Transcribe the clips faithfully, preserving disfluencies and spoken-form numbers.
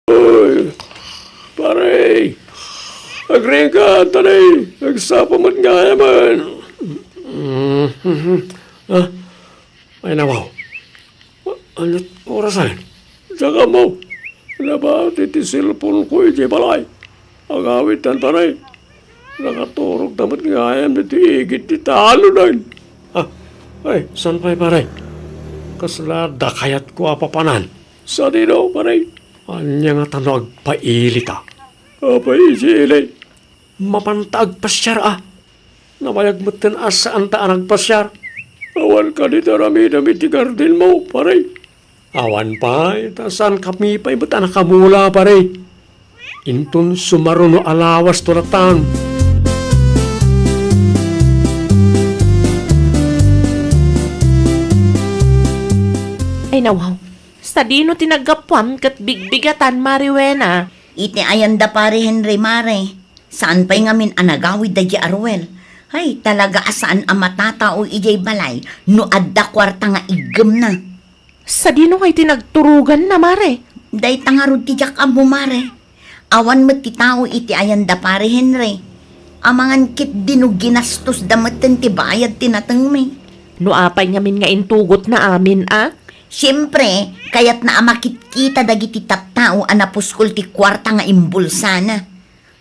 Uy, pare, agriingka, tani, agsapa met nga ayamen. Mm, mhm. Ah, ay, nawaw. Ania ti orasen? Diak ammo. Nabati ti cellphone ko idiay balay. Agawitan, pare. Nakaturogda met nga ayam ditoy igid ti talonen. Ah, ay, saan pay, pare? Kasla dakayatko a papanan. Sadino, pare? Ania ngata no agpailita? Apay idi ili? Mapanta agpasiar a. Nabayag metten a saanta a nagpasiar. Awan kadi ti aramidem iti gardenmo, pare. Awan pay, ta saankami pay met a nakamula, pare. Inton sumaruno a lawas to lattan. Ay, nawaw. Sadino ti naggapuam ket bigbigatan, Mare Wena? Iti ayanda, Pare Henry, Mare. Saan pay ngamin a nagawid daydi a Ruel. Ay, talaga a saan a matatao idiay balay no adda kuarta nga iggemna. Sadino ngay ti nagturoganna, Mare? Dayta ngarud ti diak ammo, Mare. Awan met ti tao iti ayanda, Pare Henry. Amangan ketdi no ginastosda metten ti bayad ti natengmi. No apay ngamin nga intugotna amin a? Siempre, kayatna a makitkita dagiti tattao a napuskol ti kuarta nga imbulsana.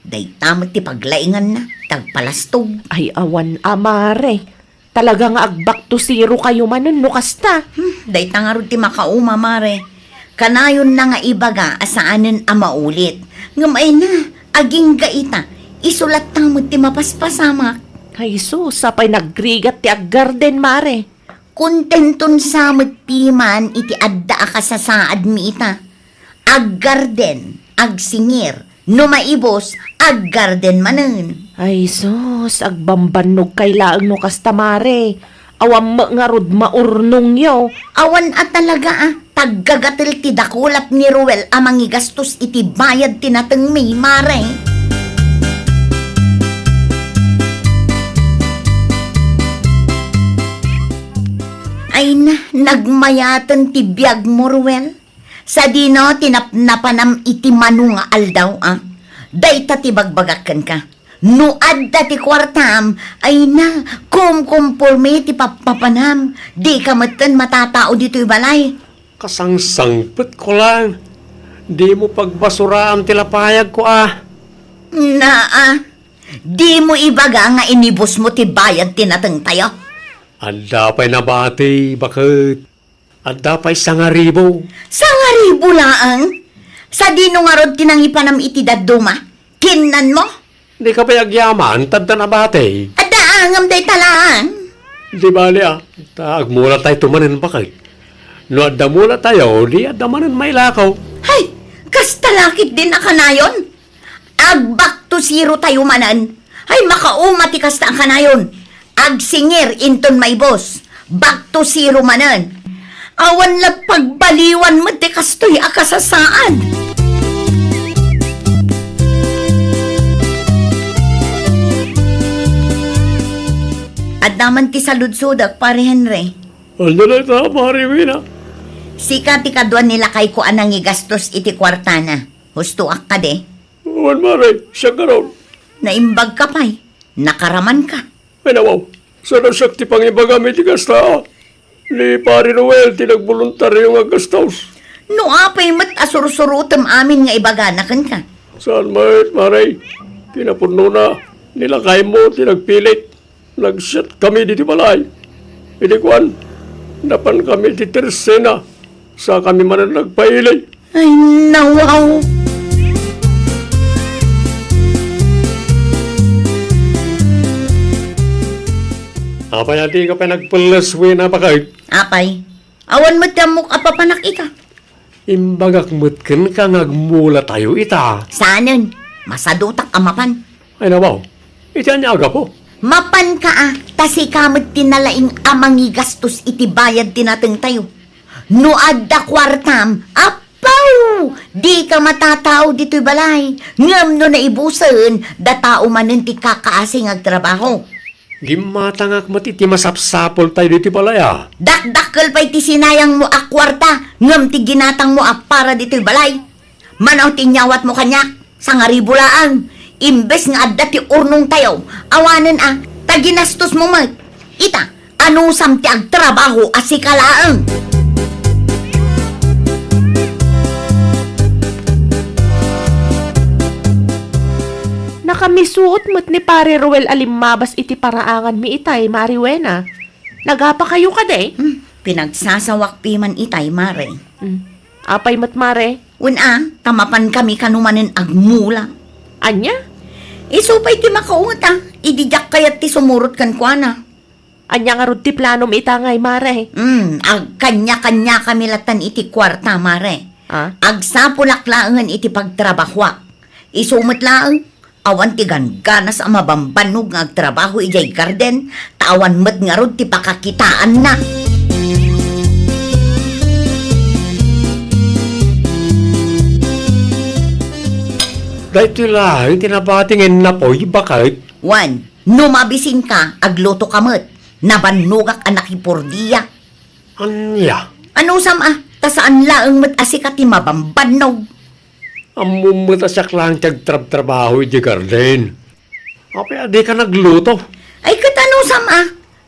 Dayta met ti paglainganna, ti agpalastog. Ay, awan a, Mare. Talaga nga ag-back to zero kayo manen no kasta. Hmm, dayta ngarud ti makauma, Mare. Kanayonna nga ibaga a saanen a maulit. Ngem ay na, agingga ita, isu latta met ti mapaspasamak. Ay sus, apay nagrigat ti aggarden, Mare. Kontenton sa met piman iti adda a kasasaadmi ita. Aggarden, agsingir, no maibus, aggarden manen. Ay sus, agbambannogkay laeng no kasta, Mare. Awan met ngarud maurnongyo. Awan a talaga a, taggagatel ti dakulap ni Ruel a mangigastos iti bayad ti natengmi, Mare. Ay na, nagmayaten ti biagmo, Ruel. Sadino ti napnapanam iti mano nga aldaw a? Dayta ti bagbagak kenka. No adda ti kuartam, ay na, kumkumporme ti pappapanam. Dika metten matatao ditoy balay. Kasangsangpetko laeng. Dimo pagbasuraam ti lapayagko a. Naa, dimo ibaga nga inibusmo ti bayad ti natengtayo? Adda pay nabati, baket. Adda pay sangaribu. Sangaribu laeng? Sadino ngarud ti nangipanam iti dadduma? Kinnanmo? Dika pay agyaman, ta adda nabati. Adda ngem dayta laeng. Di bali a, ta agmulatayto manen, baket. No adda mulatayo, di adda manen mailakaw. Hay, kasta la ketdin a kanayon. Ag-back to zero tayo manen. Ay, makauma ti kasta a kanayon. Agsingir inton maibus. Back to zero manen. Awan la pagbaliwan met ti kastoy a kasasaad. Adda man ti saludsodek, Pare Henry. Ania dayta, Pare Wena? Sika ti kadua ni lakayko a nangigastos iti kuartana. Hustoak kadi? Wen, Mare, siak ngarud. Naimbagka pay. Nakaramanka. Ay, nawaw. Saan a siak ti pangibagam iti kasta? Ni Pare Noel ti nagboluntario nga aggastos. No apay met a sursurotem amin nga ibagana kenka? Saan met, Mare. Kinapudnona, ni lakaymo ti nagpilit. Nagsiatkami ditoy balay. Idi kuan, napankami iti tersena, sakami manen nagpaili. Ay, nawaw. Apay a dika pay nagpelles, Wena, baket? Apay, awan met ti ammok a papanak ita. Imbagak met kenka nga agmulatayo ita. Saanen, masadutak a mapan. Ay, nawaw. Iti ania a gapu? Mapanka a, ta sika met ti nalaing a mangigastos iti bayad ti natengtayo. No adda kuartam, appaw! Dika matatao ditoy balay. Ngem no naibusen, datao manen ti kakaasi nga agtrabaho. Gimmatangak met iti masapsapultayo ditoy balay a. Dakdakkel pay ti sinayangmo a kuarta, ngem ti ginatangmo a para ditoy balay. Mano ti inyawatmo kaniak? Sangaribu laeng. Imbes nga adda ti urnongtayo, awanen a, ta ginastosmo met. Ita, anusam ti agtrabaho a sika laeng? Nakamisuot met ni Pare Ruel a limmabas iti paraanganmi itay, Mari Wena. Nagapakayo kadi? Hmm, pinagsasawak piman itay, Mare. Hmm. Apay met, Mare? Wen a, ta mapankami kano manen agmula. Ania? Isu pay ti makaunget a, idi diak kayat ti sumurot kenkuana. Ania ngarud ti planom ita ngay, Mare? Hmm, agkanya-kanyakami latan iti kuarta, Mare. Ah? Agsapulak laengen iti pagtrabahoak. Isu met laeng, awan ti gangganas a mabambannog nga agtrabaho idiay garden, ta awan met ngarud ti pakakitaanna. Daytoy laeng ti nabati nga innapoy, baket. Wen, no mabisinka, aglutoka met. Nabannogak a nakipurdiak. Ania? Anusam a, ta saan laeng met a sika ti mabambannog. Ammom met a siak laeng ti agtrabtrabaho idiay garden. Apay a dika nagluto? Ay, ket anusam a,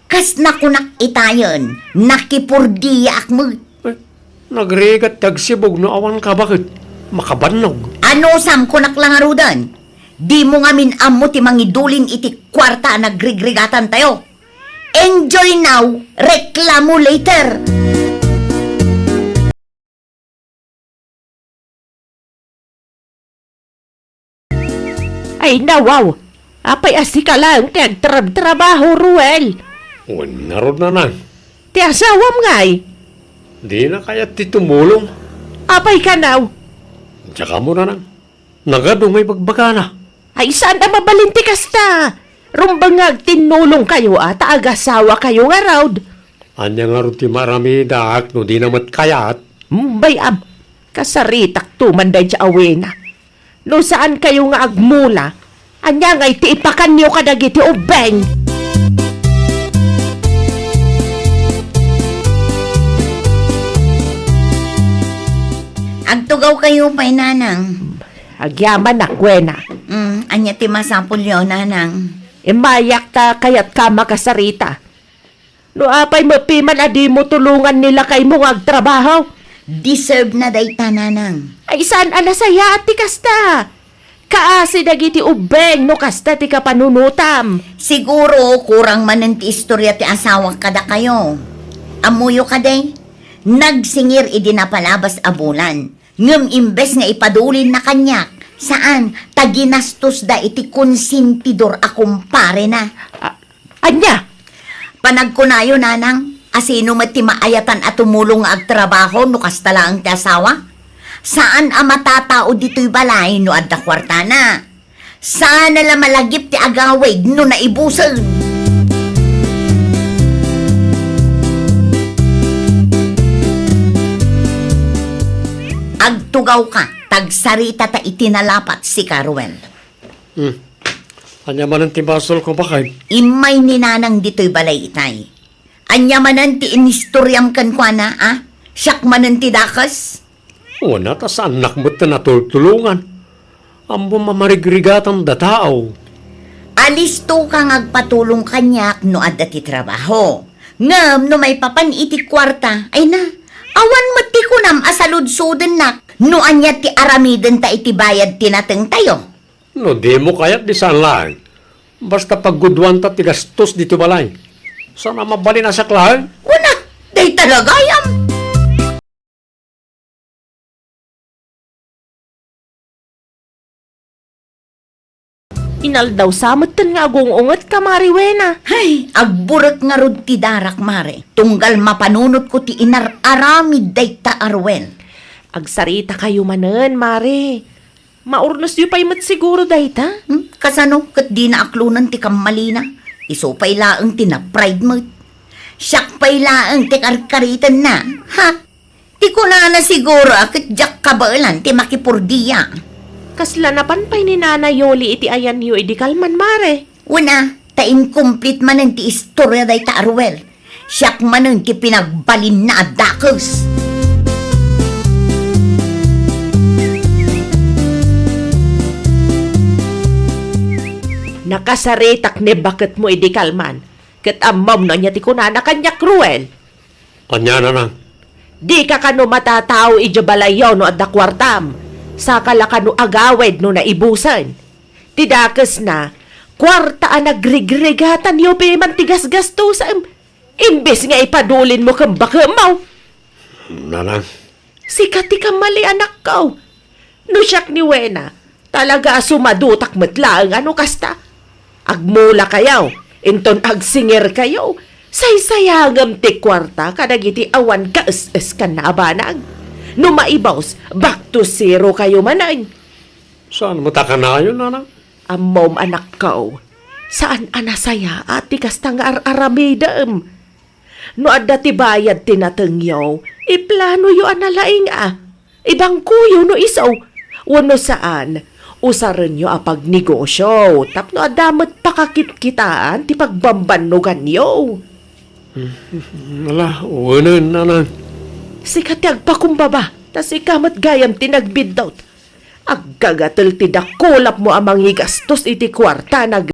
kas nakunak itayen, nakipurdiaak met. Eh, nagrigat ti agsibug no awanka, baket makabannog. Anusam, kunak la ngaruden, dimo ngamin ammo ti mangidulin iti kuarta a nagrigrigatantayo. Enjoy now, reklamo later. Ay, nawaw! Apay a sika laeng ti agtrabtrabaho, Ruel? Wen ngarud, nanang. Ti asawam ngay? Dina kayat ti tumulong. Apay kanaw? Diak ammo, nanang. Nagadu nga ibagbagana. Ay, saan a mabalin ti kasta? Rumbeng nga agtinnulongkayo a ta agasawakayo ngarud. Ania ngarud ti maaramidak no dina met kayat? Hmm, bay-am, kasaritakto man daydiay a Wena. No saankayo nga agmula, ania ngay ti ipakanyo kadagiti ubbeng? Agtugawkayo pay, nanang. Agyamanak, Wena. Mm, ania ti masapulyo, nanang? Immayak ta kayatka makasarita. No apay met piman a dimo tulongan ni lakaymo nga agtrabaho? Deserve na dayta, nanang. Ay, saan a nasayaat ti kasta? Kaasi dagiti ubbeng no kasta ti kapanunotam. Siguro, kurang manen ti istorya ti asawak kadakayo. Ammoyo kadi? Nagsingir idi napalabas a bulan. Ngem imbes nga ipadulinna kaniak, saan, ta ginastosda iti konsentidor a kumparena. A-, ania? Panagkunayo, nanang, a sino met ti maayatan a tumulong nga agtrabaho no kasta laeng ti asawa? Saan a matatao ditoy balay no adda kuartana. Saan a la malagip ti agawid no naibusen. Agtugawka, ta agsaritata iti nalapat, sika, Ruel. Hmm. Ania manen ti basolko, baket? Immay ni nanang ditoy balay itay. Ania manen ti inistoriam kenkuana, a? Siak manen ti dakes? Una, ta saannak met ti natultulongan. Ammom a marigrigatanda tao. Alistoka nga agpatulong kaniak no adda ti trabaho. Ngem no maipapan iti kuarta, ay na, awan met ti kunam a saludsodennak no ania ti aramidenta iti bayad ti natengtayo. No dimo kayat, di saan laeng. Basta pagguduanta ti gastos ditoy balay. Saan a mabalin a siak laeng? Una, dayta la gayam. Inaldaw sa metten nga agung-ungetka, Mari Wena. Hay, agburek ngarud ti darak, Mare. Tunggal mapanunotko ti inar-aramid dayta a Ruel. Agsaritakayo manen, Mare. Maurnosyo pay met siguro dayta? Hmm? Kasano ket dina aklonen ti kammalina? Isu pay laeng ti na-pride met. Siak pay laeng ti karkaritenna. Ha? Ti kunana siguro a ket diak kabaelan ti makipurdia. Kasla napan pay ni Nana Yoli iti ayanyo idi kalman, Mare? Wen a, ta incomplete manen ti istorya dayta a Ruel. Siak manen ti pinagbalinna a dakes. Nakasaritak ni baketmo idi kalman, ket ammom no ania ti kunana kaniak, Ruel. Ania, nanang? Dika kano matatao idiay balayyo no adda kuartam, saka la kano agawid no naibusen. Ti dakesna, kuarta a nagrigrigatanyo piman ti gasgastusem, imbes nga ipadulinmo ken bakemmo. Nanang. Sika ti kamali, anakko. No siak ni Wena, talaga a sumadutak met laeng a no kasta. Agmulakayo, inton agsingirkayo, saysayangem ti kuarta kadagiti awan kaes-eskanna a banag. No maibus, back to zero kayo manen. Saan met a kanayon, nanang? Ammom, anakko, saan a nasayaat ti kasta nga ar-aramidem. No adda ti bayad ti natengyo, iplanoyo a nalaing a. Ibangkoyo no isu, wenno saan, usarenyo a pagnegosyo tapno adda met pakakitkitaan ti pagbambannoganyo. Ala, wenen, nanang. Sika ti agpakumbaba, ta sika met gayam ti nagbiddut. Aggagatel ti dakulapmo a mangigastos iti kuarta na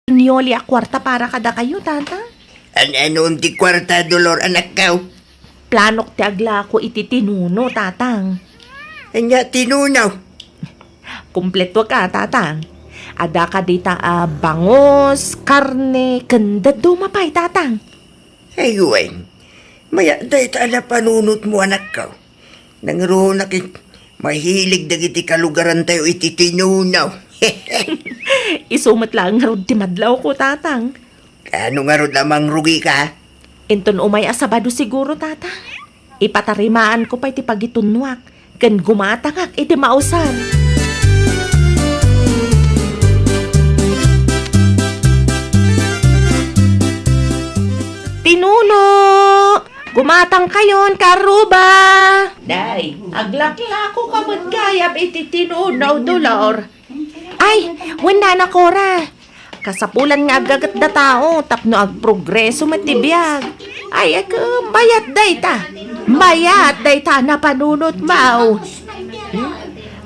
Inyoli a kuarta para kadakayo, Tata. An-anon ti kuarta, Dolor, anakko? Planok ti aglako iti tinuno, Tatang. Ania tinuno? Kumpleto ka, Tatang. Adda ka dita a bangus, karne, ken dadduma pay, Tatang. Ay, wen. Mayat dayta a napanunotmo, anakko. Nangruna ket mahilig dagiti kalugarantayo iti tinuno. Isu met laeng ngarud ti madlawko, Tatang. Kaano ngarud a mangrugika? Inton umay a Sabado siguro, Tatang. Ipatarimaanko pay ti pagitunnoak ken gumatangak iti mausar. Tinuno! Gumatangkayon, karuba! Day, aglaklako ka met gayam iti tinuno, Dolor. Ay, wen, Nana Cora. Kasapulan nga aggagetda tao tapno agprogreso met ti biag. Ay, mayat dayta. Mayat dayta a napanunotmo. Hmm?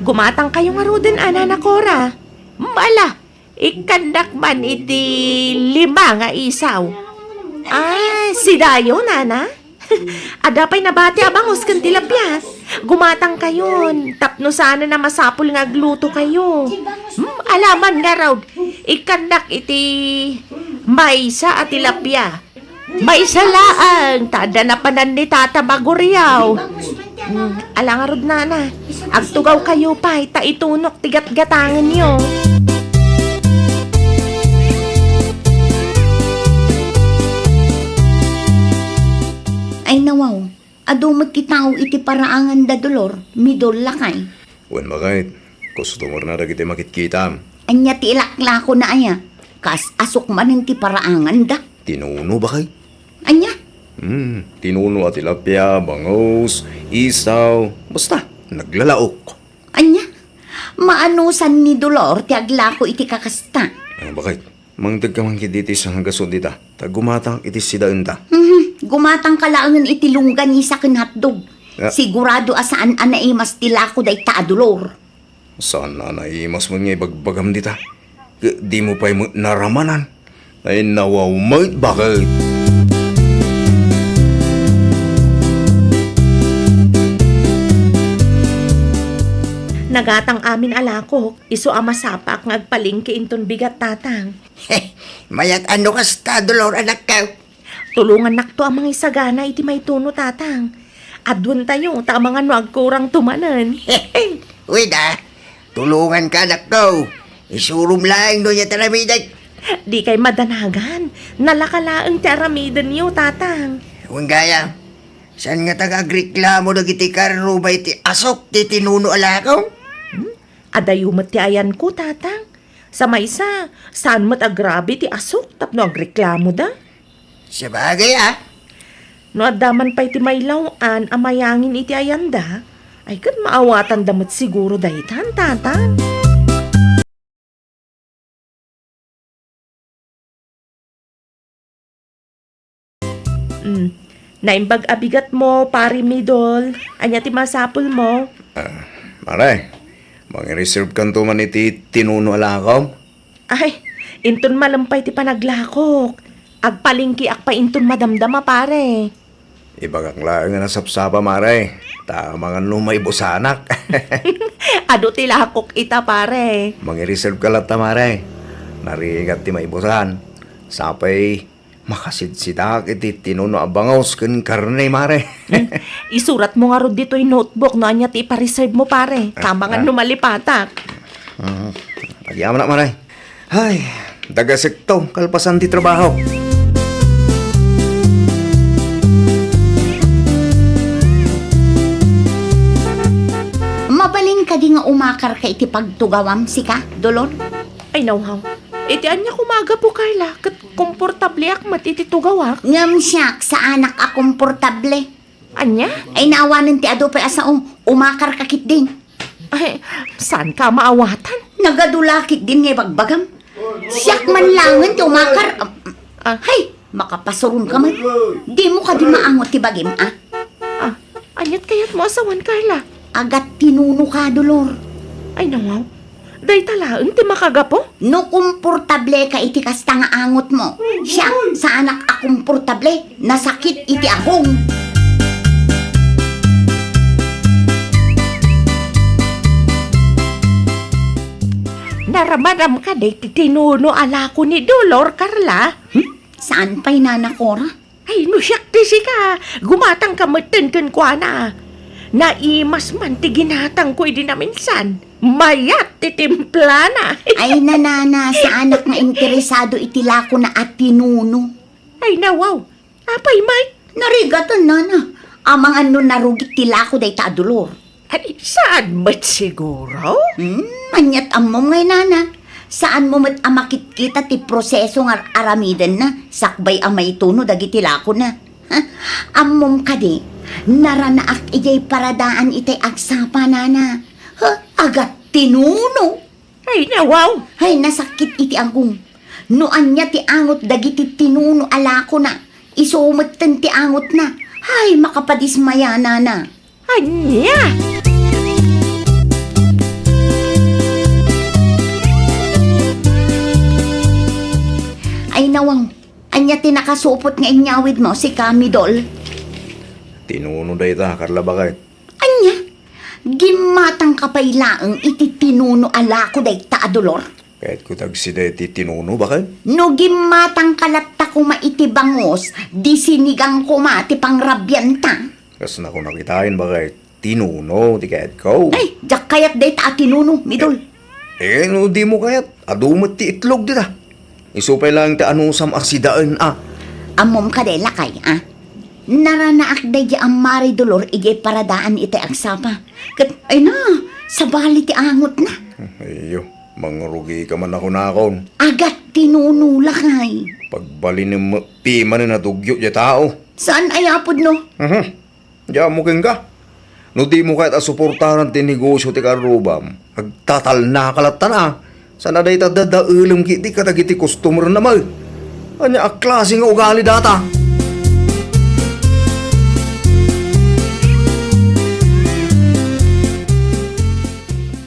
Gumatangkayo ngaruden, a, Nana Cora. Ala, ikkannak man iti lima nga isaw. Ah, sidayo, Nana? Adda pay nabati a bangus ken tilapia. Gumatangkayon, tapno saanen a masapul nga aglutokayo. Hmm, alaman ngarud, ikkannak iti maysa a tilapia. Maysa laeng, ta adda napanan ni Tata Baguriaw. Hmm, ala ngarud, nana. Agtugawkayo pay, ta itunok ti gatgatangenyo. Ay, nawaw. Adu met ti tao iti paraangan da Dolor, Midol lakay. Wen, baket, customer na dagiti makitkitam. Ania ti ilaklakona aya? Kas asok manen ti paraanganda. Tinuno, baket? Ania? Hmm, tinuno a tilapia, bangus, isaw, basta, naglalaok. Ania? Maanusan ni Dolor ti aglako iti kakasta? Ay, baket. Mangtedka man ketdi iti sanggaso dita, ta gumatang iti sidaenta. Mhm. Gumatangka laengen iti longganisa ken hotdog. Ah. Sigurado a saan a naimas ti lako dayta a Dolor. Saan a naimas met nga ibagbagam dita? Ket dimo pay met naramanan. Ay, nawaw met, baket. Nagatang amin a lakok, isu a masapaak nga agpalengke inton bigat, Tatang. Mayat a no kasta, Dolor, anakko. Tulongannakto a mangisagana iti maituno, Tatang. Aduentayo, ta amangan no agkurangto manen. Wen a, tulonganka, anakko. Isurom laeng no ania ti aramidek. Dikay madanagan. Nalaka laeng ti aramidenyo, Tatang. Wen gayam, saan ngata nga agreklamo dagiti karruba iti asok ti tinuno a lako? Hmm? Adayo met ti ayanko, Tatang. Sa maysa, saan met agrabe ti asok tapno agreklamoda? Sabagay, a. No adda man pay ti mailaw-an a mayangin iti ayanda, ay ket maawatanda met siguro daytan, Tatang. Mm. Naimbag a bigatmo, Pare Midol. Ania ti masapulmo? Ah, pare, mangireservekanto man iti tinuno a lakom? Ay, inton malem pay ti panaglakok. Agpalengkeak pay inton madamdama, pare. Ibagak laeng a nasapsapa, mare. Ta amangan no maibusanak. Adu ti lakok ita, pare. Mangireserveka latta, mare. Narigat ti maibusan. Sapay makasidsidaak iti tinuno a bangus ken karne, mare. Hmm. Isuratmo ngarud ditoy notebook no ania ti ipareservemo, pare. Ah, amangan ah. No malipatak. Hmm. Agyamanak, mare. Ay, dagasekto, kalpasan ti trabaho. Mabalin kadi nga umakarka iti pagtugawam, sika, Dolor? Ay, nawhaw. Iti ania koma a gapu, Carla, ket komportableak met iti tugawak. Ngem siak, saanak a komportable. Ania? Ay, naawanen ti adu pay a sao. Umakarka ketdin. Ay, saanka a maawatan? Nagadu la ketdin nga ibagbagam. Siak man laengen ti umakar. Ah. Hay, makapasuronka met. Dimo kadi maangot ti bagim, a? Ah, aniat kayatmo a sawen, Carla? Agat tinunoka, Dolor. Ay, nawaw. Dayta laeng ti makagapu? No komportableka iti kasta nga angotmo, siak, saanak a komportable, nasakit iti agong. Naramanam kadi ti tinuno a lako ni Dolor, Carla? Hmm? Saan pay, Nana Cora? Ay, no siak ti sika, gumatangka metten kenkuana. Naimas man ti ginatangko idi naminsan. Mayat ti timplana. Ay, nanana, saanak nga interesado iti lakona a tinuno. Ay, nawaw. Apay met? Narigatan, nana. Amangan no narugit ti lako dayta a Dolor. Ay, saan met siguro? Hmm, aniat ammom ngay, nana? Saanmo met a makitkita ti proseso nga ar-aramidenna sakbay a maituno dagiti lakona. Ha? Ammom kadi, naranaak idiay paradaan itay agsapa, nana. Ha? Agat tinuno? Ay, nawaw! Hay, nasakit iti agong. No ania ti angot dagiti tinuno a lakona, isu metten ti angotna. Hay, makapadismaya, nana. Ania? Ay, nawaw. Ania ti nakasupot nga inyawidmo, sika, Midol? Tinuno dayta, Carla, baket. Ania? Gimmatangka pay laeng iti tinuno a lako dayta a Dolor? Kayatko ti agsida iti tinuno, baket. No gimmatangka latta koma iti bangus, di sinigang koma ti pangrabianta. Kas nakunak itaen, baket. Tinuno ti kayatko. Ay, diak kayat dayta a tinuno, Midol. Eh, no dimo kayat, adu met ti itlog dita. Isu pay laeng ti anusam a sidaen, a. Ammom kadi, lakay, a? Naranaak daydi a Mari Dolor idiay paradaan iti agsapa. Ket, ay na, sabali ti angotna. Ayyo, mangrugika man a kunakon. Agat tinuno, lakay. Pagbalinem met pimanen a dugyo diay tao. Saan a yapudno? Mhm. Diammo kenka. No dimo kayat a suportaran ti negosio ti karrubam, agtatalnaka latta, a. Saan a dayta dadaelem ketdi kadagiti customerna met. Ania a klase nga ugali dayta?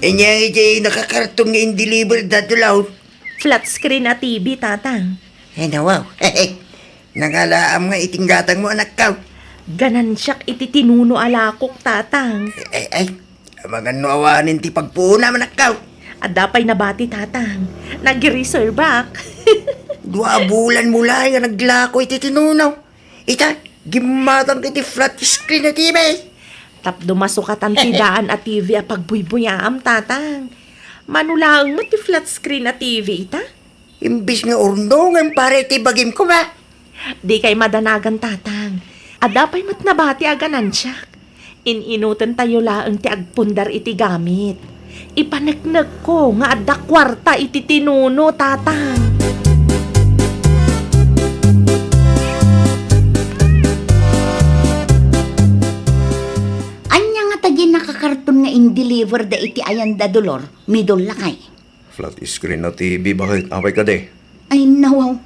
Ania iti nakakarton nga in-deliver da, Dolor? Flat screen a T V, Tatang. Ay, nawaw. Nangalaam nga iti inggatangmo, anakko. Ganansiak iti tinuno a lakok, Tatang. Ay, ay, amangan no awanen ti pagpuonam, anakko. Adda pay nabati, Tatang. Nag-reserveak. Dua a bulanmo laeng nga naglako iti tinuno. Ita, gimmatang iti flat screen a T V. Tapno masukatan ti daan a T V a pagbuybuyaam, Tatang. Mano laeng met ti flat screen a T V ita? Imbes nga urno, ngem para iti bagim koma. Dikay madanagan, Tatang. Adda pay met nabati a ganansiak. In-inutentayo laeng ti agpundar iti gamit. Ipaneknekko nga adda kuarta iti tinuno, Tatang. Ania ngata diay nakakarton nga in-deliver da iti ayan da Dolor, Midol, lakay? Flat screen a T V, baket? Apay kadi? Ay, nawaw.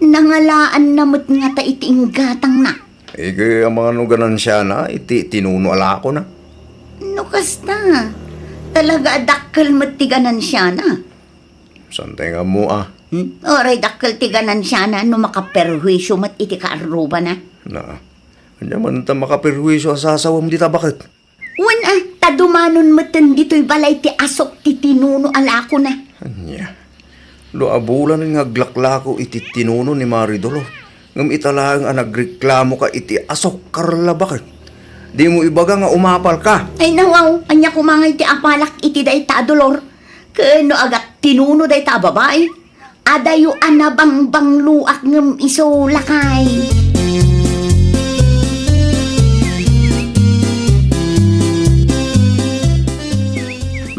Nangalaanna met ngata iti inggatangna. Ket amangan no ganansiana iti tinuno a lakona. No kasta, talaga a dakkel met ti ganansiana. Saan tay nga ammo, a? Hmm? Uray dakkel ti ganansiana no makaperhuisio met iti kaarrubana. Na, ania man ta makaperhuisio a sasawem dita, baket? Wen a, ta dumanon metten ditoy balay ti asok ti tinuno a lakona. Ania? Dua a bulan nga aglaklako iti tinuno ni Mari Dolor. Ngem ita laeng a nagreklamoka iti asok, Carla, baket? Dimo ibaga nga umapalka. Ay, nawaw, ania koma ngay ti apalak iti dayta a Dolor? Ken no agat tinuno dayta a babai? Adayo a nabangbangloak ngem isu, lakay.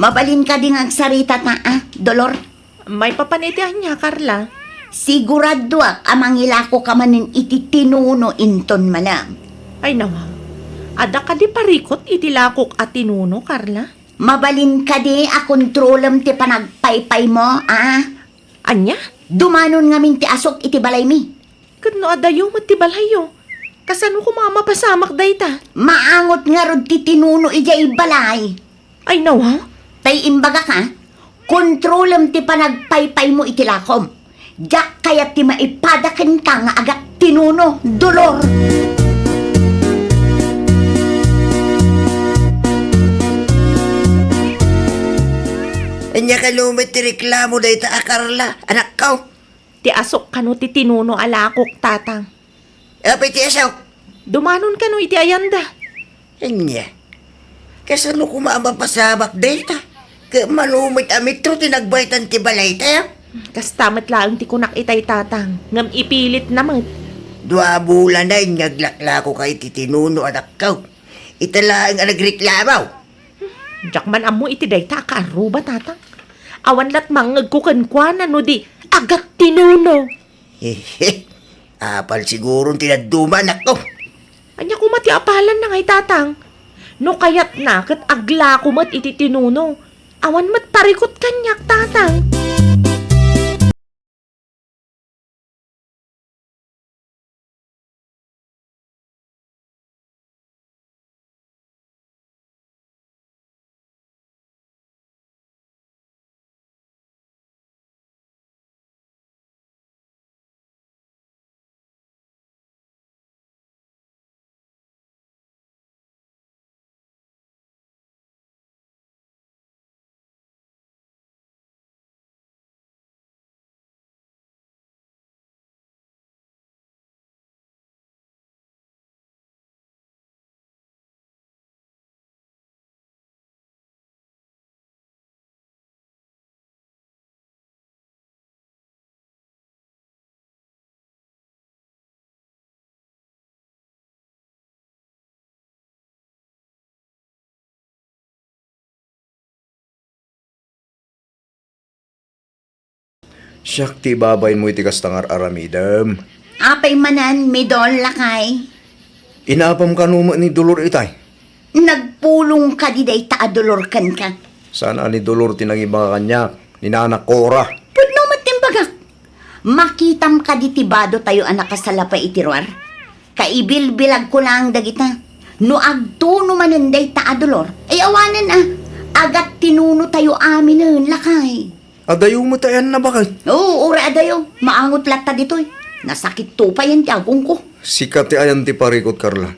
Mabalin kadi nga agsarita ta, a, Dolor? Maipapan iti ania, Carla? Siguradoak a mangilakoka manen iti tinuno inton malem. Ay, nawa. Adda kadi parikut iti lakok a tinuno, Carla? Mabalin kadi a kontrolem ti panagpaypaymo, a? Ania? Dumanon ngamin ti asok iti balaymi. Ket no adayo met ti balayyo, kasano koma a mapasamak dayta? Maangot ngarud ti tinuno idiay balay. Ay, nawa? Tay imbagak, a, kontrolem ti panagpaypaymo iti lakom. Diak kayat ti maipada kenka nga agat tinuno, Dolor. Ania kano met ti reklamo dayta a Carla, anakko? Ti asok kano ti tinuno a lakok, Tatang. Apay ti asok? Dumanon kano iti ayanda. Ania? Kasano koma a mapasamak dayta? Ket mano met a metro ti nagbaytan ti balaytayo? Kasta met laeng ti kunak itay, Tatang, ngem ipilitna met. Dua a bulan nga aglaklakoka iti tinuno, anakko. Ita laeng a nagreklamo. Diak man ammo iti dayta a kaarruba, Tatang. Awan lat mangngegko kenkuana no di agat tinuno. Hehe. Apal siguron ti dadduma, anakko. Ania koma ti apalanna ngay, Tatang? No kayatna ket aglako met iti tinuno. Awan met parikut kaniak, Tatang. Siak ti ibabainmo iti kasta nga ar-aramidem. Apay manen, Midor, lakay? Inapam kano met ni Dolor itay? Nagpulong kadi dayta a Dolor kenka? Saan a ni Dolor ti nangibaga kaniak, ni Nana Cora. Pudno met ti imbagak. Makitam kadi ti bado tayo a nakasalapay iti ruar? Kaibilbilagko laeng dagita. No agtuno manen dayta a Dolor, ay awanen a, agattinuno tayo aminen, lakay. Adayo met a ayanna, baket? Oo, uray adayo. Maangot latta ditoy. Nasakitto payen ti agongko. Sika ti ayan ti parikot, Carla.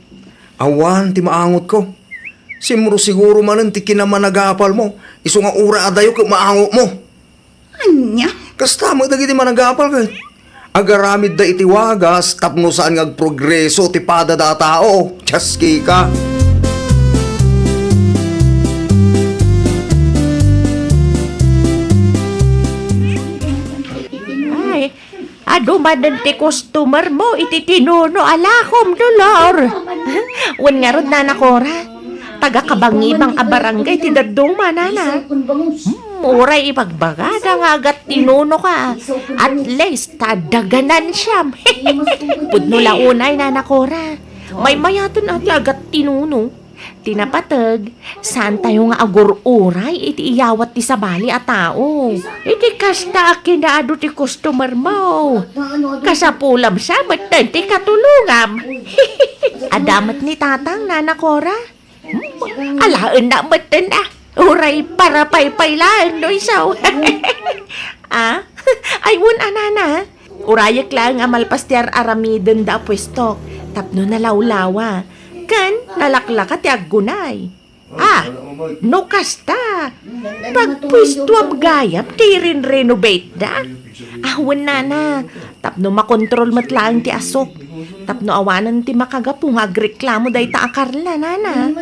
Awan ti maangotko. Simro siguro manen ti kinamanagapalmo. Isu nga uray adayo ket maangotmo. Ania? Kasta met dagiti managapal ket agaramidda iti wagas tapno saan nga agprogreso ti padada a tao. Tiaskika. Ay, adu manen ti customer mo iti tinuno a lakom, Dolor. Wen ngarud, Nana Cora, taga kabangibang a barangay ti dadduma, Nana. Hmm, uray ibagbagada nga agattinuno ka. At least, ta adda ganansiyam. Pudno la unay, Nana Cora. Maymayaten a ti agattinuno. Ti napateg, saan tayo nga agur-uray iti iyawat ti sabali a tao. Iti kasta a kinaadu ti customer mo, kasapulam sa metten ti katulongam. Adda met ni Tatang, Nana Cora? Hmm, alaenna metten a. Uray parapaypay laeng no isu. Ah? Ay, wen a, Nana. Urayek laeng a malpas ti ar-aramidenda a puesto tapno nalawlawa ken nalaklaka ti aggunay. Ah, no kasta, pagpuestoam gayam ti irin-renovateda. Ah, wen, Nana, tapno makontrol met laeng ti asuk. Tapno awanen ti makagapu nga agreklamo dayta a Carla, Nana.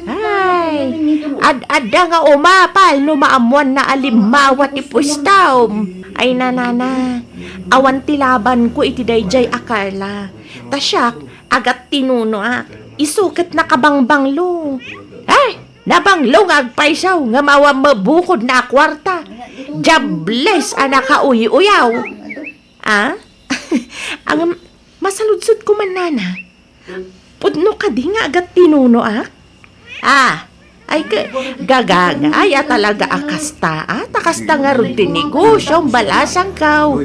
Ay, ad-adda nga umapal no maammoanna a limmawa ti puestom. Ay, Nana, awan ti labanko iti daydiay a Carla. Ta siak, agattinunoak. Isu ket nakabangbanglo. Ay, nabanglo nga agpayso ngem awan mabukodna a kuarta. Diables a nakauy-uyaw. Ah? Ang masaludsodko man, Nana. Pudno kadi nga agattinunoak? Ah, ay ke, gagangay a talaga a kasta, ah, ta kasta ngarud ti negosio, balasangko.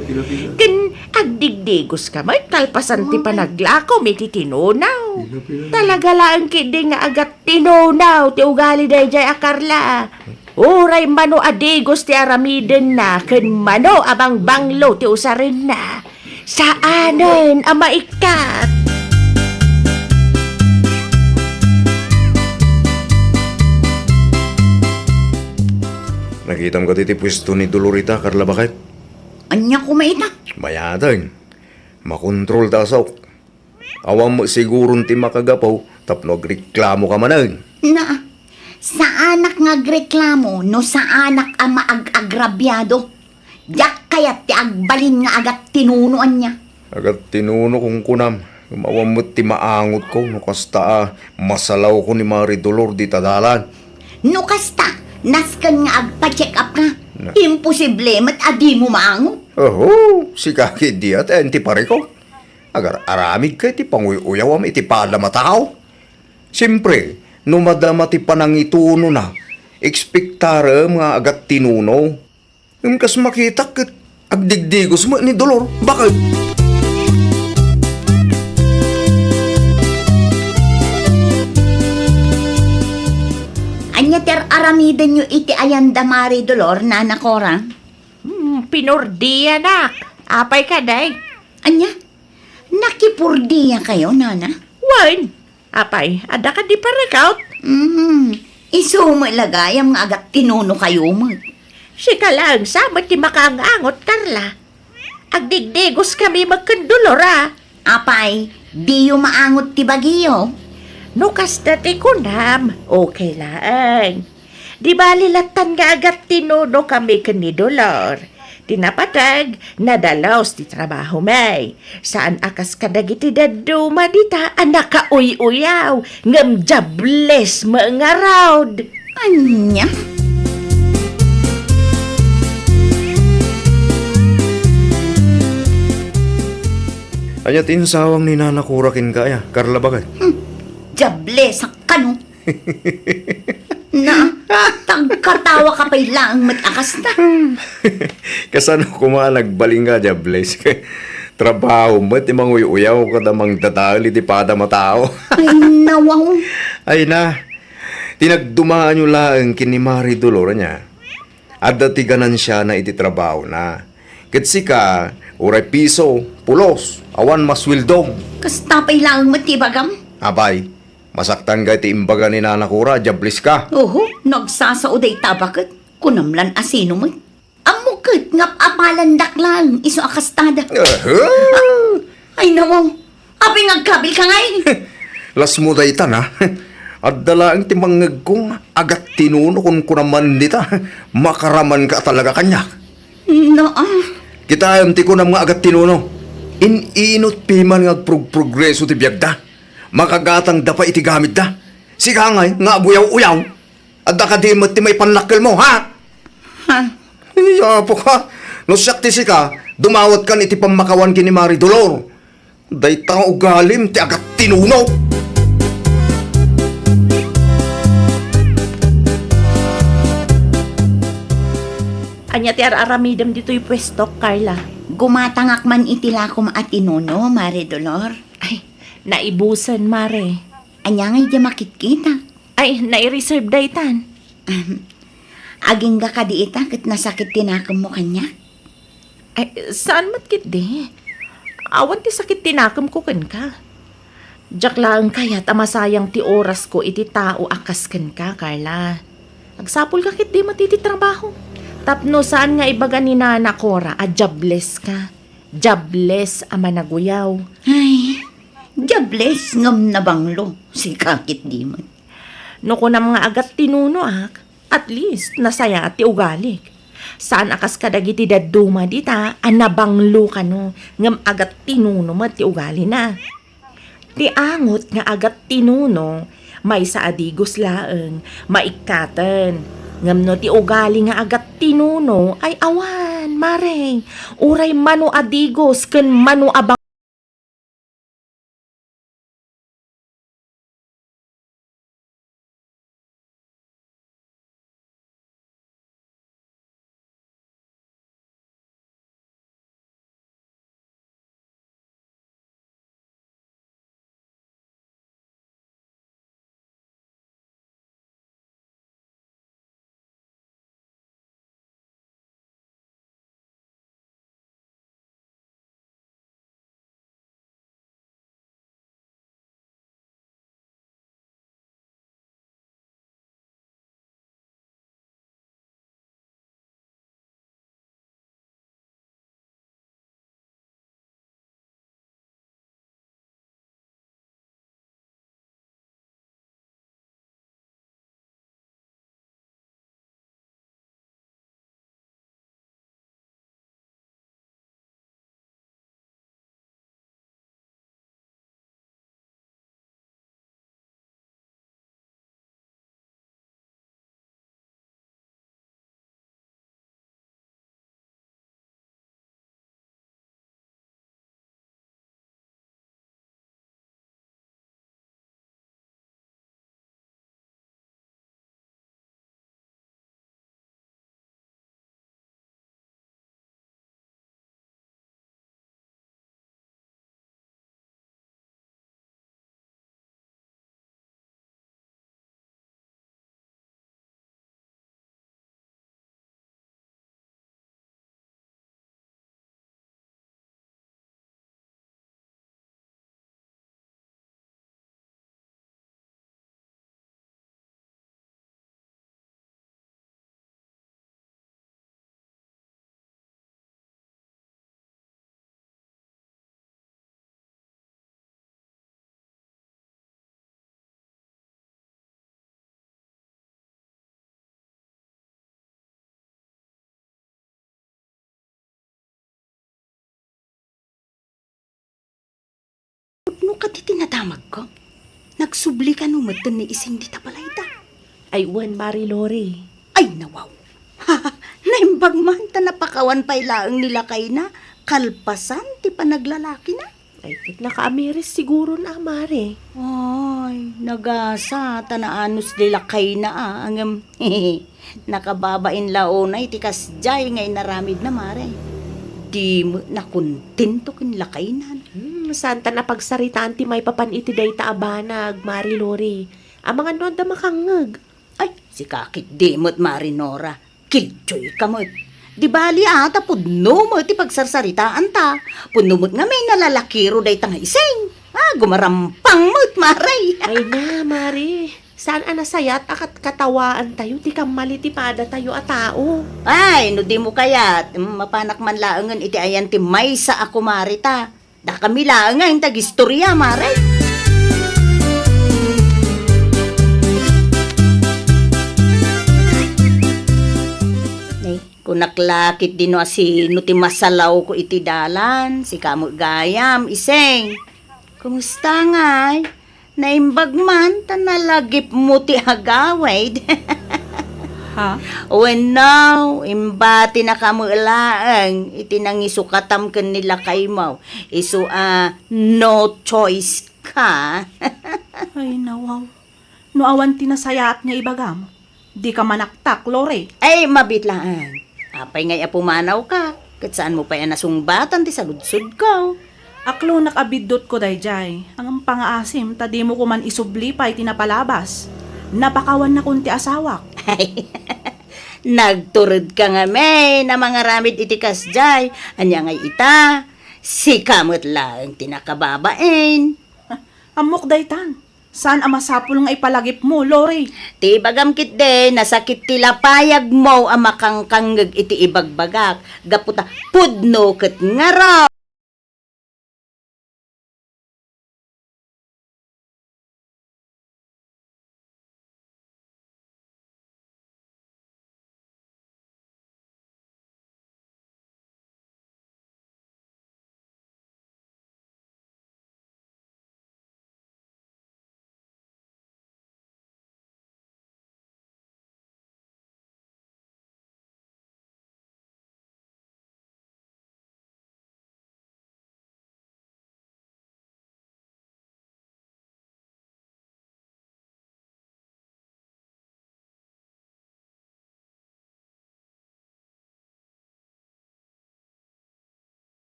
Ken agdigdigos ka met kalpasan ti panaglakom iti tinuno. Talaga laeng ketdi nga agattinuno ti ugali daydiay a Carla. Uray mano a digos ti aramidenna ken mano a bangbanglo ti usarenna, saanen a maikkat. Nakitam kadi ti puesto ni Dolor ita, Carla, baket? Ania koma ita? Mayaten. Makontrol ta asuk. Awan met siguron ti makagapu tapno agreklamoka manen. Na, saanak nga agreklamo no saanak a maag-agrabiado. Diak kayat ti agbalin nga agattinuno ania. Agattinuno kunkunam, ngem awan met ti maangotko no kasta a masalawko ni Mari Dolor dita dalan. No kasta, nasken nga agpa-check up ka. Na. Imposible met a dimo maangot. Oho, sika ketdi a ti parikot. Agar-aramidka iti panguy-uyawam iti padam a tao. Siempre, no madama ti panangitunona, ekspektarem nga agattinuno. Ngem kas makitak ket agdigdigos met ni Dolor. Baket? Ania ti ar-aramidenyo iti ayanda Mari Dolor, Nana Cora? Hmm, pinordianak. Apay kadi? Ania? Nakipurdiakayo, Nana? Wen. Apay, adda kadi parikot? Mm, isu met la gayam nga agattinunokayo met. Sika laeng sa met ti makaang-angot, Carla. Agdigdigoskami met ken Dolor a. Apay, diyo maangot ti bagiyo? No kasta ti kunam, okay laeng. Di bali lattan nga agattinunokami ken ni Dolor. Ti napateg, nadalus ti trabahomi. Saan a kas kadagiti dadduma dita a nakauy-uyaw, ngem diables met ngarud. Ania? Ania ti insawang ni Nana Cora kenka, aya, Carla, baket? Hmm, diables a kano. Na, tagkatawa ka pay laeng met a kasta. Kasano koma a nagbalin nga diables? Trabaho met ti manguy-uyaw kada mangdadael iti padam a tao. Ay, nawaw. Ay na, ti nagdumaanyo laeng ken ni Mari Dolor, ania? Adda ti ganansiana iti trabahona. Ket sika, uray piso, pulos, awan masueldom. Kasta pay laeng met ti ibagam. Apay, masaktan ka iti imbaga ni Nana Cora a diables ka. Oho, no agsasao dayta a baket, kunam lan a sino met. Ammo ket nga apalandak laeng isu a kastada. Aha! Ay, nawaw. Apay nga agkabil ka ngay? Lasmo dayta, na. Adda laeng ti mangngegko nga agattinuno kunkunam man dita. Makaraman ka talaga kaniak. Naa. Kitaem ti kunam nga agattinuno. In-inut piman nga agprogprogreso ti biagda. Makagatangda pay iti gamitda. Sika ngay nga aguyaw-uyaw. Adda kadi met ti maipannakkelmo, ha? Ha? Ay, apo ka. No siak ti sika, dumawatkan iti pammakawan ken ni Mari Dolor. Dayta nga ugalim ti agattinuno. Ania ti ar-aramidem ditoy puesto, Carla? Gumatangak man iti lakom a tinuno, Mari Dolor. Ay, naibusen, Mare. Ania ngay di makitkita? Ay, nai-reserve daytan. Ahem. Agingga kadi ita ket nasakit ti nakemmo kaniak? Ay, saan met ketdi? Awan ti sakit ti nakemko kenka. Diak laeng kayat a masayang ti orasko iti tao a kas kenka, Carla. Agsapulka ketdi met iti trabaho. Tapno saan nga ibaga ni Nana Cora a diables ka. Diables a managuyaw. Ay, diables ngem nabanglo. Sika ketdi met. No kunam nga agattinunoak, at least, nasayaat ti ugalik. Saan a kas kadagiti dadduma dita a nabanglo kano, ngem agattinuno met ti ugalina. Ti angot nga agattinuno, maysa a digos laeng, maikkaten. Ngem no ti ugali nga agattinuno ay awan, Mare, uray mano a digos ken mano a bang- Pudno kadi ti nadamagko? Nagsubli kano metten ni Ising dita balayda? Ay, wen, Mari Lori. Ay, nawaw. Naimbag man ta napakawan pay laeng ni lakayna, kalpasan ti panaglalakina. Ay, ket nakaamiris siguron a, Mare. Ay, nagasa, ta naanus di lakayna a, ngem nakababain la unay ti kasdiay nga inaramidna, Mare. Di met nakontento ken lakayna. Hmm, saan ta napagsaritaan ti maipapan iti dayta a banag, Mare Lori. Amangan no adda makangngeg. Ay, sika ketdi met, Mare Nora. Kildioyka met. Di bali a, ta pudno met ti pagsarsaritaanta. Pudno met ngamin a lalakiro dayta nga ising. Ah, gumarampang met, Mare. Ay na, Mare. Saan a nasayaat a kat-, katawaantayo ti kammali ti padatayo a tao? Ay, no dimo kayat, mm, mapanak man laengen iti ayan ti maysa a kumareta. Dakami laeng nga intag istorya, Mare. Ay, kunak la ketdi no asino ti masalawko iti dalan, sika met gayam, ising. Kumusta ngay? Naimbag man ta nalagipmo ti agawid. Ha? Wenno, imbatinaka met laeng iti nangisukatam ken ni lakaymo. Isu a no choice ka. Ay, nawaw. No awan ti nasayaat nga ibagam, dika manaktak, Lori. Ay, mabiit laeng. Apay ngay a pumanawka, ket saanmo pay a nasungbatan ti saludsodko? Aklonak a biddutko daydiay, ngem pangaasim ta dimo koman isubli pay ti napalabas. Napakawannakon ti asawak. Ay, nagturedka ngamin a mangaramid iti kasdiay. Ania ngay ita? Sika met laeng ti nakababain. Ammok daytan. Saan a masapul nga ipalagipmo, Lori? Ti ibagam ketdi, nasakit ti lapayagmo a makangkangngeg iti ibagbagak, gapu ta pudno ket ngarud.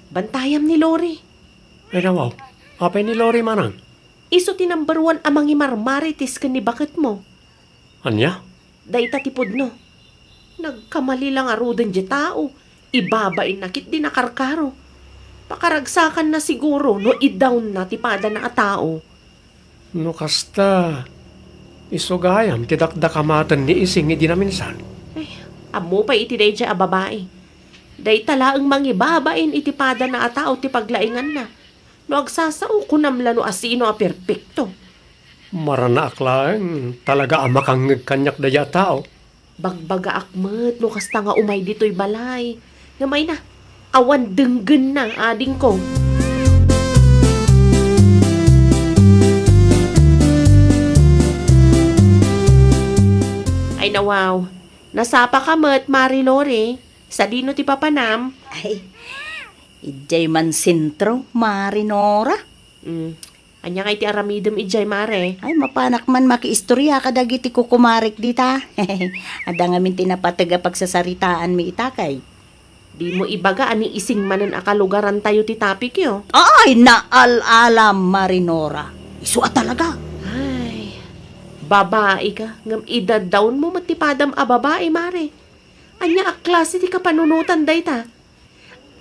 Bantayam ni Lori. Ay, nawaw. Apay ni Lori manen? Isu ti number one a mangimarmarites ken ni baketmo. Ania? Dayta ti pudno. Nagkamali la ngaruden diay tao. Ibabainna ketdi nakarkaro. Pakaragsakanna siguro no idawonna ti padana a tao. No kasta, isu gayam ti dakdakamaten ni Ising idi naminsan. Ay, ammo pay iti daydiay a babai. Dayta laeng mangibabain iti padana a tao ti paglainganna. No agsasao, kunam la no asino a perpekto. Maranaak laeng, talaga a makangngeg kaniak daydi a tao. Bagbagaak met no kasta nga umay ditoy balay. Ngem ay na, awan denggenna, adingko. Ay nawaw, nasapaka met, Mari Lori. Sadino ti papanam? Ay, idiay man sentro, Mari Nora. Mm. Ania ngay ti aramidem idiay, Mare? Ay, mapanak man makiistorya kadagiti kukumarek dita. Adda ngamin ti napateg a pagsasaritaanmi ita kay. Dimo ibaga a ni Ising manen a kalugarantayo ti topicyo? Ay, naal-alam, Mari Nora. Isu a talaga. Ay, babaika, ngem idadawnmo met ti padam a babai, Mare. Ania a klase ti kapanunotan dayta?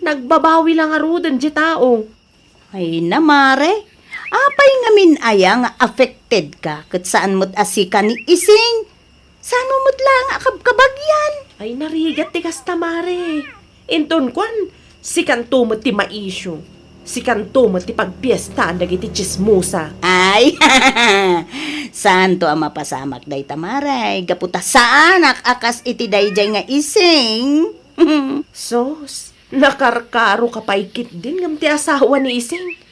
Nagbabawi la ngaruden ti tao. Ay na, Mare. Apay ngamin aya nga affected ka ket saan met a sika ni Ising? Sano met la nga akabkabagyan? Ay, narigat ti kasta, Mare. Inton kuan, sikanto met ti maisyu. Sikanto met ti pagpiestaan dagiti tsismosa. Ay, saanto a mapasamak dayta, Mare, gapu ta saanak a kas iti daydiay nga Ising. Sus, nakarkaroka pay ketdin ngem ti asawa ni Ising.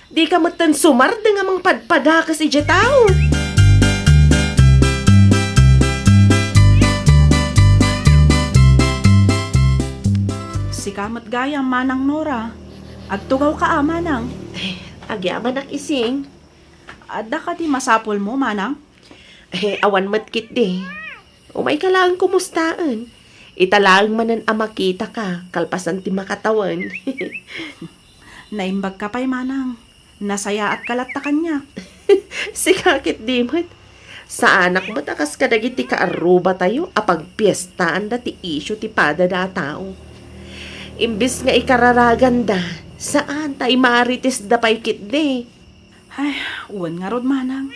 Dika metten sumardeng a mangpadpadakes idiay tao. Sika met gayam, Manang Nora. Agtugawka a, Manang. Ay, agyamanak, Ising. Adda kadi masapulmo, Manang? Eh, awan met ketdi. Umayka laeng kumustaen. Ita laeng manen a makitaka, kalpasan ti makatawen. Naimbagka pay, Manang. Nasayaatka latta kaniak. Sika ketdi met. Saanak met a kas kadagiti kaarrubatayo a pagpiestaanda ti isyu ti padada a tao. Imbes nga ikararaganda, saan ta imaritisda pay ketdi. Ay, wen ngarud, Manang.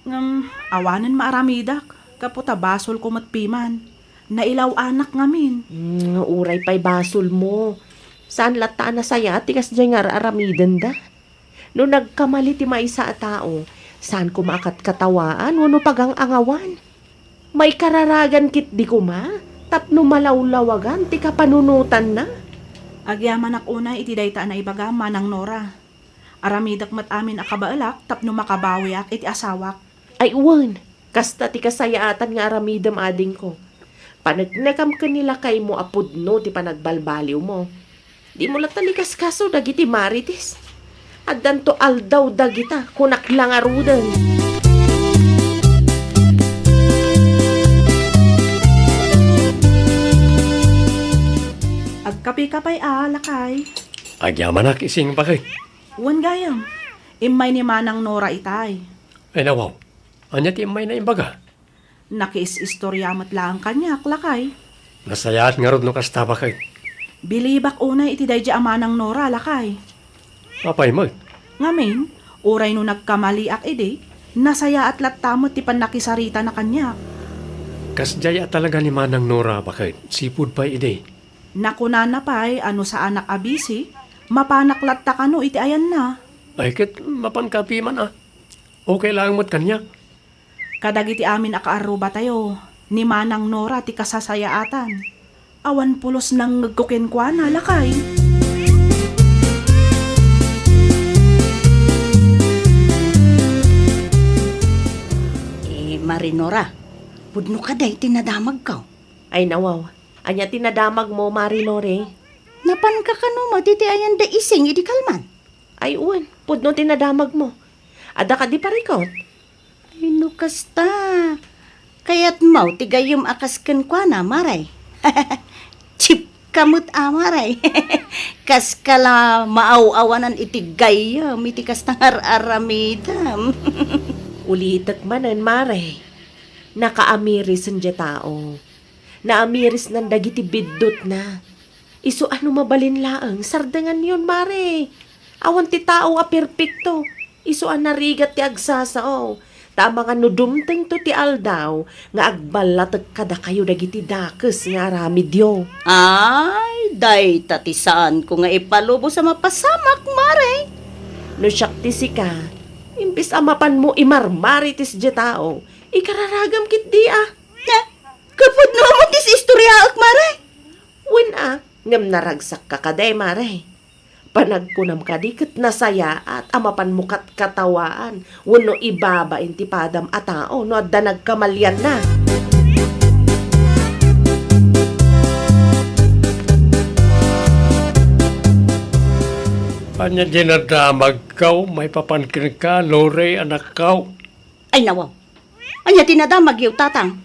Ngem, awanen maaramidak, gapu ta basolko met piman. Nailaw-anak ngamin. Hmm, uray pay basolmo. Saan latta a nasayaat ti kasdiay nga ar-aramidenda. No nagkamali ti maysa a tao, saan koma a katkatawaan wenno pagang-angawan. Maikararagan ketdi koma tapno malawlawagan ti kapanunotanna. Agyamanak unay iti dayta a naibagam, Manang Nora. Aramidek met amin a kabaelak tapno makabawiak iti asawak. Ay wen, kasta ti kasayaatan nga aramidem, adingko. Paneknekam ken ni lakaymo a pudno ti panagbalbaliwmo. Dimo latta ikaskaso dagiti marites. Addanto aldaw dagita, kunak la ngaruden. Agkapika pay a, lakay. Agyamanak, Ising, bakay. Wen gayam, immay ni Manang Nora itay. Ay, nawaw. Ania ti immayna imbaga? Nakiis-istorya met laeng kaniak, lakay. Nasayaat ngarud no kasta, bakay. Bilibak unay iti daydi a Manang Nora, lakay. Apay met? Ngamin, uray no nagkamaliak idi, nasayaat latta met ti pannakisaritana kaniak. Kasdiay a talaga ni Manang Nora, bakay. Sipud pay idi. Nakunana pay a no saanak a bisi, mapanak latta kano iti ayanna. Ay, ket mapanka piman a. Okay laeng met kaniak. Kadagiti amin a kaarrubatayo, ni Manang Nora ti kasasayaatan. Awan pulos nangngegko kenkuana, lakay. Eh, Mari Nora, pudno kadi ti nadamagko? Ay, nawaw. Ania ti nadamagmo, Mari Lori? Napanka kano met iti ayan da Ising idi kalman? Ay, wen, pudno ti nadamagmo. Adda kadi parikut? Ay, no kasta, kayatmo ti gayyem a kas kenkuana, Mare? Chip ka met a, Mare. Kaska la maaw-awanan iti gayyem iti kasta nga ar-aramidem. Ulitek manen, Mare. Nakaamiris diay tao. Naamirisnan dagiti biddutna. Isu a no mabalin laeng, sardenganyon, Mare. Awan ti tao a perpekto. Isu a narigat ti agsasao. Ta amangan no dumtengto ti aldaw nga agballatek kadakayo dagiti dakes nga aramidyo. Ay, dayta ti saanko nga ipalubos a mapasamak, Mare. No siak ti sika, imbes a mapanmo imarmarites diay tao, ikararagam ketdi a. Ha? Kapudno mo ti istoryaek, mare? Wen a, ngem naragsakka kadi, mare. Panagkunam kadi ket nasayaat a mapanmo katkatawaan wenno ibabain ti padam a tao no adda nagkamalianna. Ania diay nadamagko maipapan kenka, Lori, anakko? Ay, nawaw. Ania ti nadamagyo, Tatang?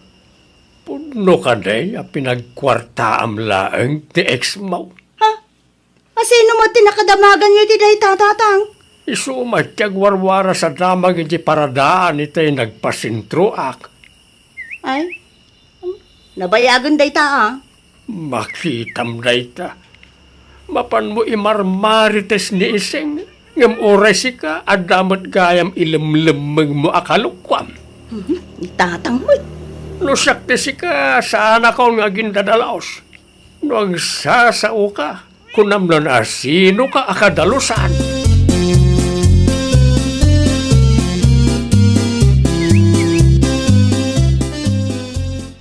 Pudno kadi a pinagkuartaam laeng ti ex mo? Ha? A sino met ti nakadamaganyo iti dayta, Tatang? Isu met ti agwarwaras a damag iti paradaan iti nagpasentroak. Ay, nabayagen dayta, a. Makitam dayta. Mapanmo imarmarites ni Ising, ngem uray sika, adda met gayam ilemlemmengmo a kalokuam. Mhm, Tatang met. No siak ti sika, saanakon nga agindadalus. No agsasaoka, kunam no sinoka a kadalusan.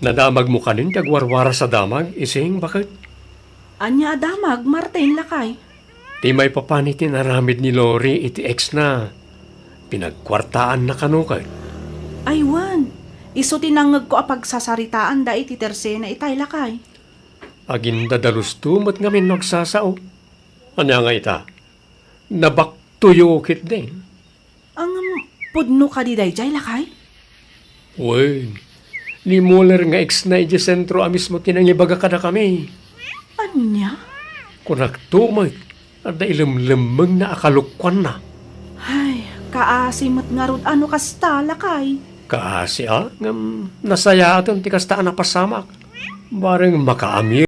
Nadamagmo kanin ti agwarwaras a damag, Ising, baket? Ania a damag, Martin, lakay? Ti maipapan iti inaramid ni Lori iti ex-na. Pinagkuartaanna kano ket? Ay, wen. Isu ti nangngegko a pagsasaritaanda iti tersena itay, lakay. Agindadalusto met ngamin no agsasao. Ania nga ita? Nabaktoyo ketdin. Ngem, pudno kadi daydiay, lakay? Wen, ni Muller nga ex-na idiay sentro a mismo ti nangibaga kadakami. Ania? Kunakto met, adda ilemlemmengna a kalokuanna. Ay, kaasi met ngarud a no kasta, lakay. Kaasi a, ngem nasayaaten ti kasta a napasamak. Bareng makaamir.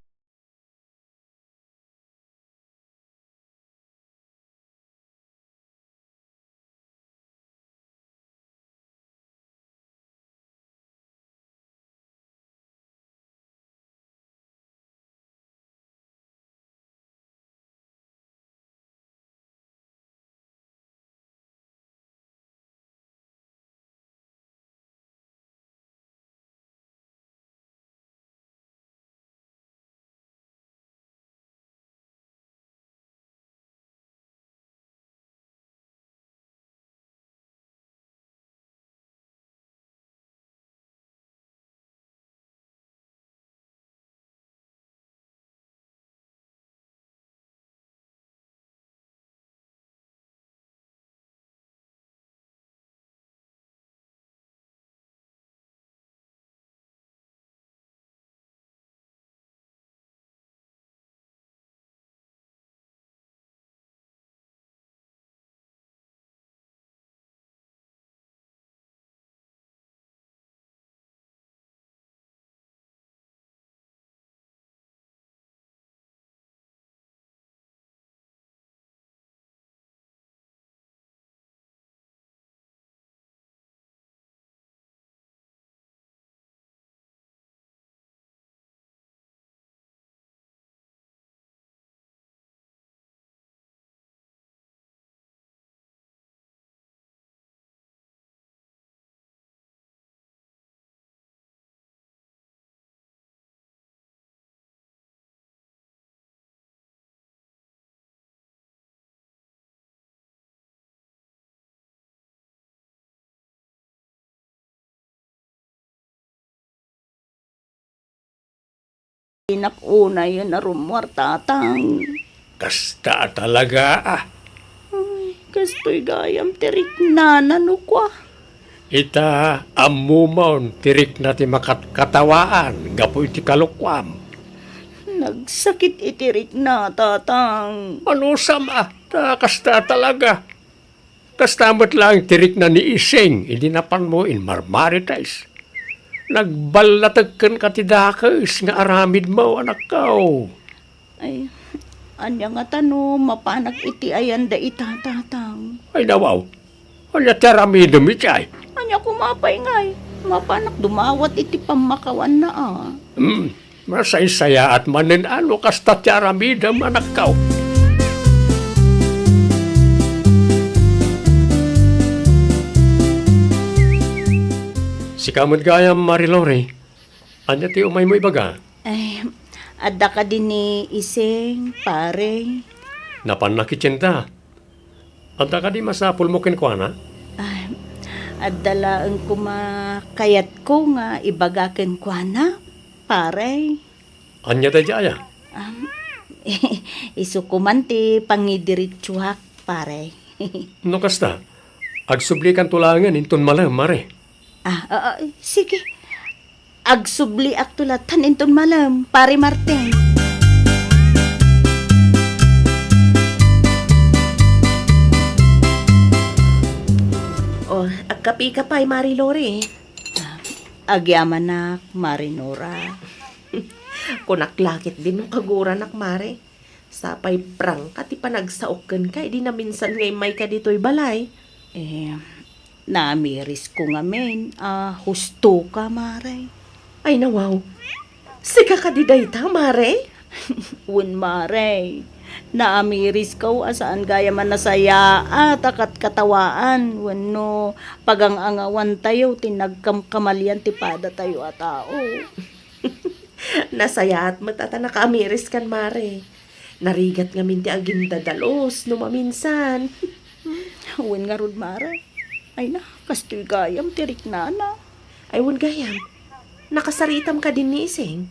Dinak unayen a rummuar, Tatang. Kasta a talaga, a. Ay, kastoy gayam ti riknana no kua. Ita, ammomon ti rikna ti makatkatawaan gapu iti kalokuam. Nagsakit iti rikna, Tatang. Anusam a, ta kasta a talaga. Kasta met laeng ti rikna ni Ising idi napanmo inmarmarites. Nagballatek kenka ti dakes nga aramidmo, anakko. Ay, ania ngata no mapanak iti ayanda ita, Tatang? Ay, nawaw. Ania ti aramidem iti ay? Ania koma pay ngay? Mapanak dumawat iti pammakawanna, a. Hmm. Masaysayaat manen a no kasta ti aramidem, anakko. Sika met gayam, Mari Lori. Ania ti umaymo ibaga? Ay, adda kadi ni Ising, pare? Napanna kitienda. Adda kadi masapulmo kenkuana? Ay, adda laeng koma kayatko nga ibaga kenkuana, pare. Ania daydi aya? Am, isu koman ti pangidiretsuak, pare. No kasta, agsublikanto laengen inton malem, Mare. Ah, ah, ah, sige. Agsubliakto latta inton malem, Pare Martin. Oh, agkapika pay, Mari Lori. Ah, agyamanak, Mari Nora. Kunak la ketdi no kaguranak, Mare. Sapay prangka ti panagsaok kenka idi naminsan nga immayka ditoy balay. Eh, naamirisko ngamin a hustoka, Mare. Ay, nawaw. Sika kadi dayta, Mare? Wen, Mare. Naamirisko a saan gayam a nasayaat a katkatawaan wenno pagang-angawantayo ti nagkamkamalian ti padatayo a tao. Nasayaat met a ta nakaamiriskan, Mare. Narigat ngamin ti agindadalus no maminsan. Wen ngarud, Mare. Ay na, kastoy gayam ti riknana. Ay, wen gayam. Nakasaritam kadin ni Ising?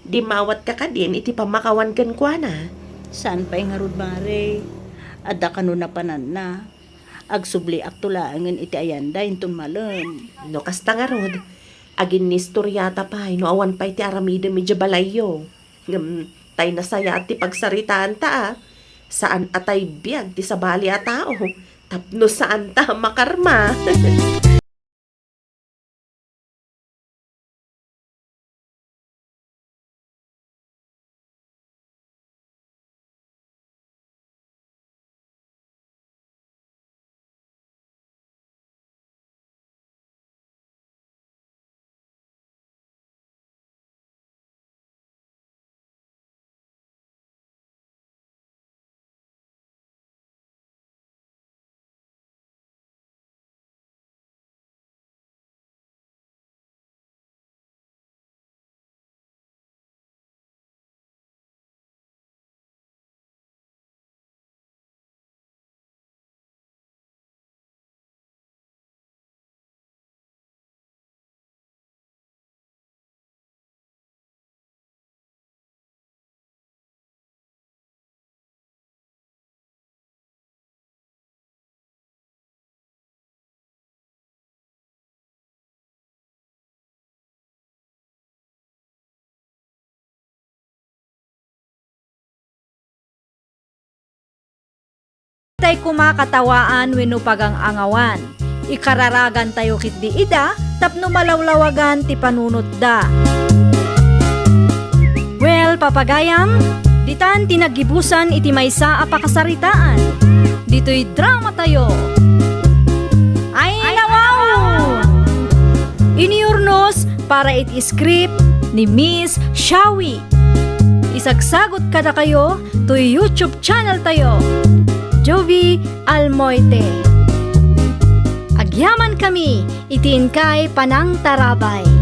Dimmawatka kadin iti pammakawan kenkuana? Saan pay ngarud, Mare. Adda kano napananna. Agsubliakto laengen iti ayanda inton malem. No kasta ngarud, aginnistoriata pay no awan pay ti aramidem idiay balayyo. Ngem tay nasayaat ti pagsaritaanta a. Saan a tay biag ti sabali a tao tapno saanta a makarma. Tay koma katawaan wenno pagang-angawan. Ikararagantayo ketdi ida tapno malawlawagan ti panunotda. Well, papagayam, ditan ti naggibusan iti maysa a pakasaritaan. Ditoy dramatayo. Ay, nawaw! Iniurnos para iti script ni Miss Shawi. Isagsagot kadakayo toy YouTube channel tayo, Jovi Almoite. Agyaman kami iti inkay panangtarabay.